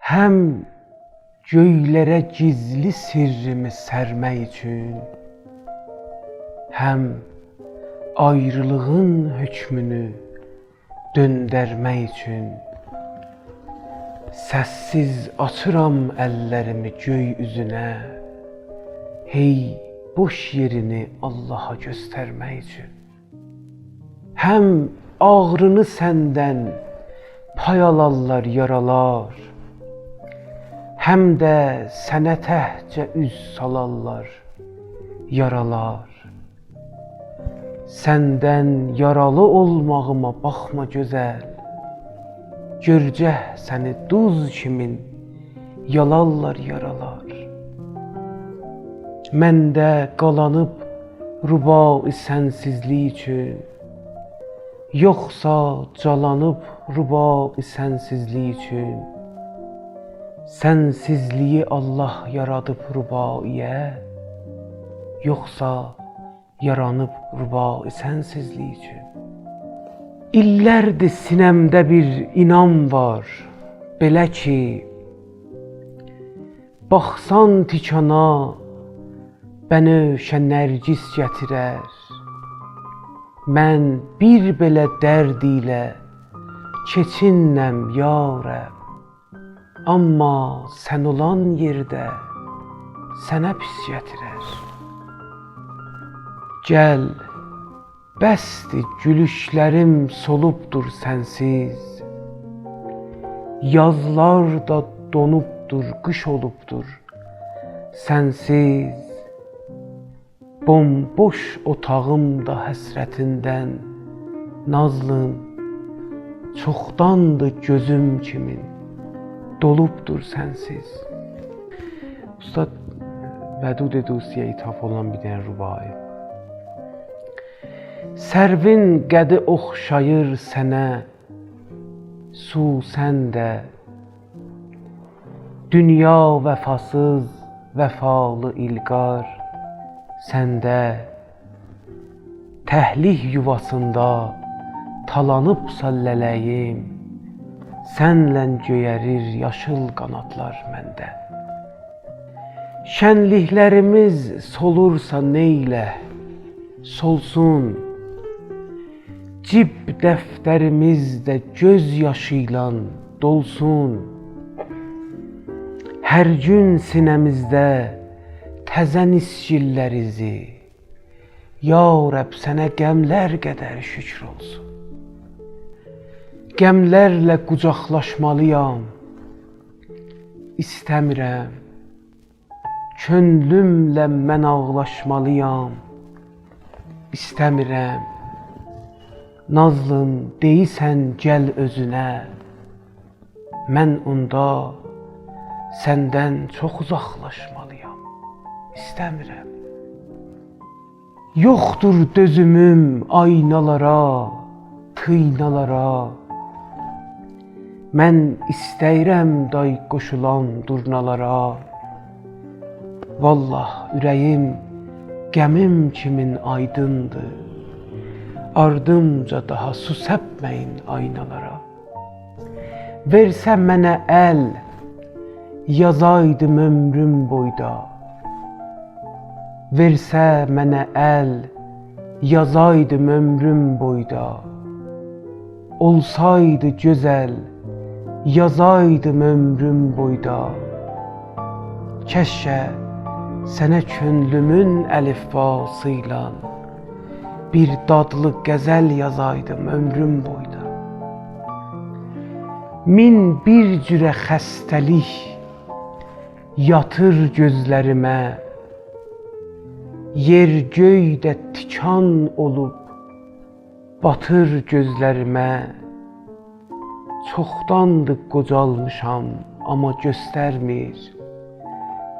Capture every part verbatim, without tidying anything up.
هم گؤیلره گیزلی سرّیمی سرمک اوچون، هم آیریلیغین حؤکمونو دؤندرمک اوچون، سس‌سیز آچیرام اللریمی گؤی اوزونه، هئی بوش یئرینی آللاها گؤسترمک اوچون. هم آغرینی سندن پای آلارلار یارالار، هم ده سنه تکجه اوز سالارلار یارالار. سندن یارالی اولماغیما باخما گؤزل، گؤرجک سنی دوز کیمین یالارلار یارالار. منده قالانیب رباعی سنسیزلیک اوچون، یوخسا جالانیب رباعی سنسیزلیک اوچون، سنسیزلیگی آللاه یارادیب رباعی‌یه، یوخسا یارانیب رباعی سنسیزلیک اوچون؟ ایللردیر سینه‌مده بیر اینام وار، بئله کی، باخسان تیکانا بنؤوشه نرگیس گتیرر. من بیر بئله درد ایله کئچیننم، یا رب، آمما سن اولان یئرده سنه پیس گتیرر. گل، بسدیر، گولوشلریم سولوبدور سنسیز، یازلار دا دونوبدور، قیش اولوبدور سنسیز. بومبوش اوتاغیم دا حسرتیندن، نازلیم، چوخداندیر گؤزوم کیمین دولوبدور سنسیز. اوستاد ودود دوستی‌یه ایتاف اولونان بیر دنه رباعی. سروین قدی اوخشاییر سنه، سوسن ده، دونیا وفاسیز، وفالی ایلقار سنده. تکلیک یوواسیندا تالانیبسا له‌له‌ییم، سنله گؤیریر یاشیل قانادلار منده. شنلیکلریمیز سولورسا نئیله، سولسون. جیب دفتریمیز ده گؤز یاشی ایله دولسون. هر گون سینه‌میزده تزه نیسگیللر ایزی، یا رب، سنه غملر قدر شکر اولسون. غملرله قوجاقلاشمالییام، ایسته‌میرم. کؤنلومله من آغلاشمالییام، ایسته‌میرم. نازلیم، دئییسن گل اؤزونه، من اوندا سندن چوخ اوزاقلاشمالییام، ایسته‌میرم. یوخدور دؤزوموم آینالارا، طینالارا. من ایسته‌ییرم دای قوشولام دورنالارا. والله، اوره‌ییم غمیم کیمین آیدیندیر، آردیمجا داها سو سپمه‌یین آینالارا. وئرسه منه ال، یازایدیم عؤمروم بویدا. وئرسه منه ال، یازایدیم عؤمروم بویدا. اولسایدی گؤزل، یازایدیم عؤمروم بویدا. کشکه سنه کؤنلومون الیفباسی ایله بیر دادلی غزل یازایدیم عؤمروم بویدا. مین بیر جوره خسته‌لیک یاتیر گؤزلریمه، یئر گؤی ده تیکان اولوب باتیر گؤزلریمه. چوخداندیر قوجالمیشام، آمما گؤسترمیر.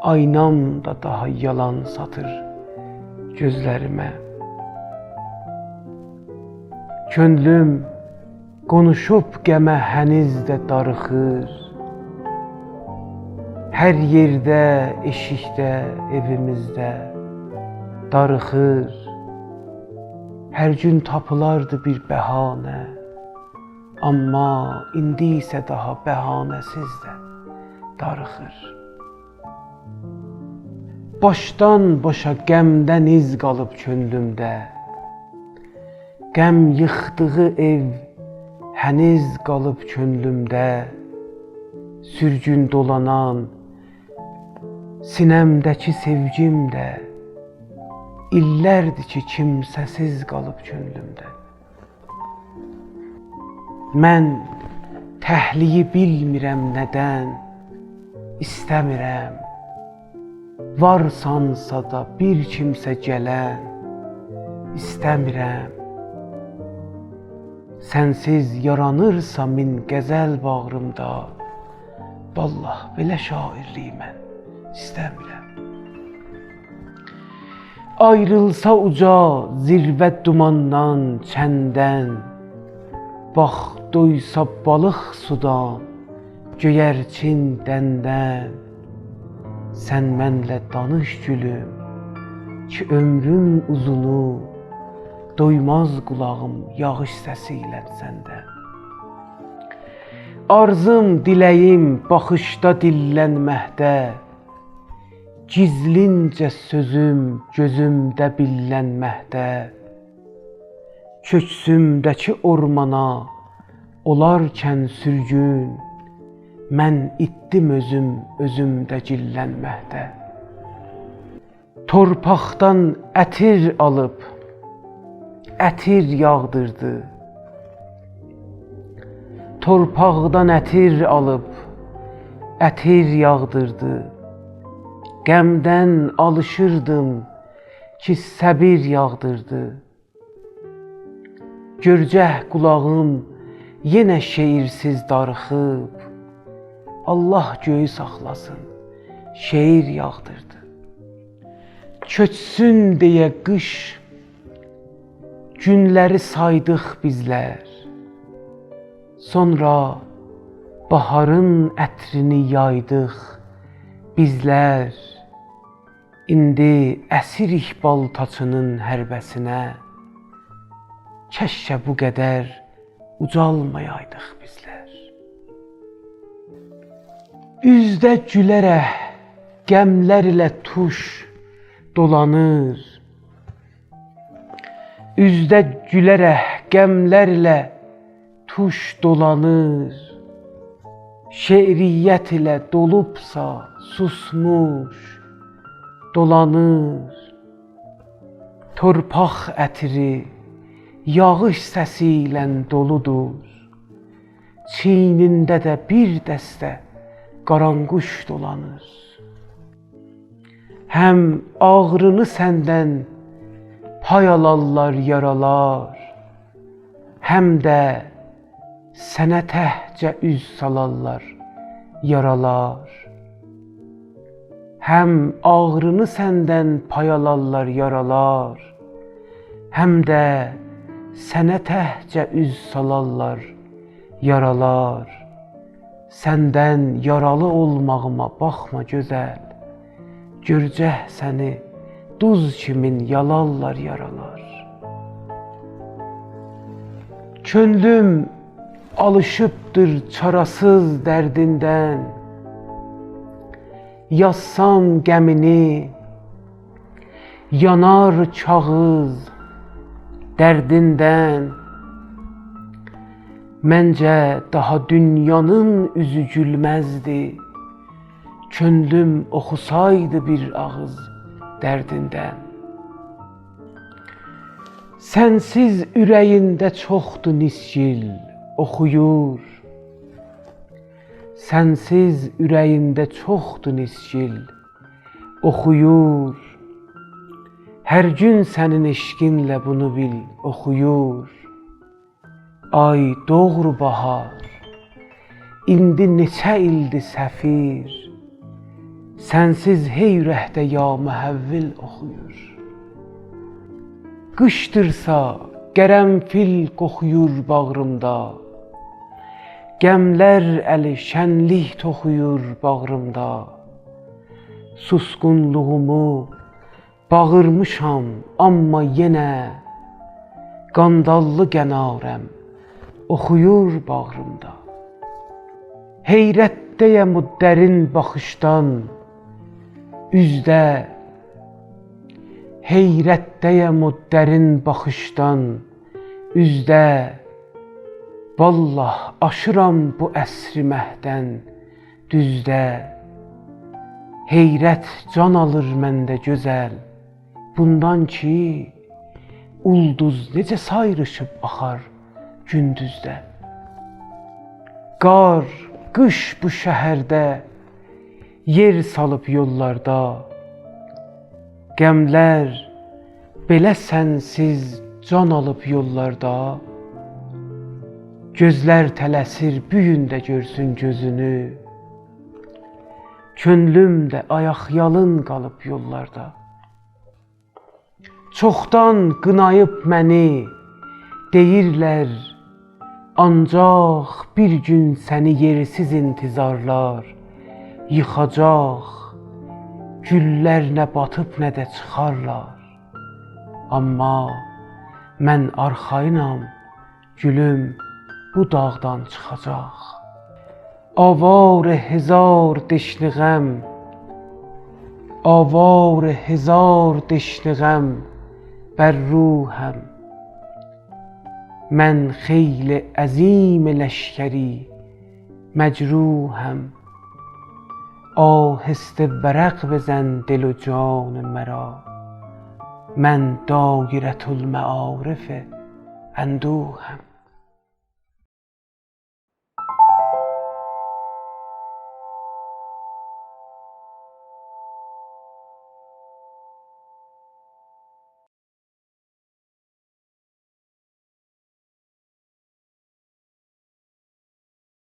آینام دا داها یالان ساتیر گؤزلریمه. کؤنلوم قونوشوب غمه هنوز ده داریخیر. هر یئرده، ائشیکده، ائویمیزده داریخیر. هر گون تاپیلاردی بیر بهانه، آمما ایندی ایسه داها بهانه‌سیز ده داریخیر. باشدان باشا غمدن ایز قالیب کؤنلومده. غم ییخدیغی ائو هنوز قالیب کؤنلومده. سورگون دولانان سینه‌مده‌کی سئوگیم ده، ایللردیر کی، کیمسه‌سیز قالیب کؤنلومده. من تکلیگی بیلمیرم ندن، ایسته‌میرم. وارسانسا دا بیر کیمسه گلن، ایسته‌میرم. سنسیز یارانیرسا مین غزل باغریمدا، والله، بئله شاعیرلیگی من ایسته‌میرم. آیریلسا اوجا زیروه دوماندان، چندن، باخ، دویسا بالیق سودان، گؤیرچین دندن. سن منله دانیش، گولوم، کی عؤمروم اوزونو، دویماز قولاغیم یاغیش سسی ایله سندن. آرزیم، دیله‌ییم باخیشدا دیللنمکده، گیزلینجه سؤزوم گؤزومده بیللنمکده. کؤکسومده‌کی اورمانا اولارکن سورگون، من ایتدیم اؤزوم اؤزومده گیللنمکده. تورپاقدان عطیر آلیب، عطیر یاغدیردی. تورپاقدان عطیر آلیب، عطیر یاغدیردی. غمدن آلیشیردیم کی، صبیر یاغدیردی. گؤرجک قولاغیم یئنه شعرسیز داریخیب، الله گؤیو ساخلاسین، شعر یاغدیردی. کؤچسون دئیه قیش گونلری سایدیق بیزلر. سونرا باهارین عطرینی یایدیق بیزلر. ایندی اسیریک بالتاچی‌نین حربه‌سینه، کشکه بو قدر اوجالمایایدیق بیزلر. اوزده گوله‌رک غملر ایله توش دولانیر. اوزده گوله‌رک غملر ایله توش دولانیر. شعریت ایله دولوبسا سوسموش دولانیر. تورپاق عطری، یاغیش سسی ایله دولودور. چیینینده ده بیر دسته قارانقوش دولانیر. هم آغرینی سندن پای آلارلار یارالار، هم ده سنه تکجه اوز سالارلار یارالار. هم آغرینی سندن پای آلارلار یارالار، هم ده سنه تکجه اوز سالارلار یارالار. سندن یارالی اولماغیما باخما، گؤزل، گؤرجک سنی دوز کیمین یالارلار یارالار. کؤنلوم آلیشیبدیر چاراسیز دردیندن. یازسام غمینی، یانار کاغیذ دردیندن. منجه، داها دونیانین اوزو گولمزدی، کؤنلوم اوخوسایدی بیر آغیز دردیندن. سنسیز اوره‌یینده چوخدور نیسگیل، اوخویور. سنسیز اوره‌یینده چوخدور نیسگیل، اوخویور. هر گون سنین عشقینله بونو بیل، اوخویور. آی دوغرو باهار، ایندی نئچه ایلدیر صفیر، سنسیز هئی اورکده یا محول اوخویور. قیشدیرسا قرنفیل قوخویور باغریمدا، غملر الی شنلیک توخویور باغریمدا. سوسقونلوغومو باغیرمیشام، آمما یئنه قانداللی قناره‌م اوخویور باغریمدا. حیرت حیرتده‌یم او درین باخیشدان اوزده، حیرتده‌یم او درین باخیشدان اوزده. والله آشیرام بو عصری مهدن دوزده. حیرت جان آلیر منده گؤزل بوندان کی، اولدوز نئجه سایریشیب آخار گوندوزده. قار، قیش بو شهرده یئر سالیب یوللاردا، غملر بئله سنسیز جان آلیب یوللاردا. گؤزلر تله‌سیر بو گون ده گؤرسون گؤزونو، کؤنلوم ده آیاق‌یالین قالیب یوللاردا. چوخدان قیناییب منی، دئییرلر، آنجاق بیر گون سنی یئرسیز انتظارلار ییخاجاق. گوللر نه باتیب، نه ده چیخارلار. آمما من آرخایینام، گولوم بو داغدان چیخاجاق. آوار هزار دشنه‌غم، آوار هزار دشنه‌غم بر روحم. من خیل عظیم لشکری مجروحم. آهسته ورق بزن دل و جان مرا، من دایرة المعارف اندوهم.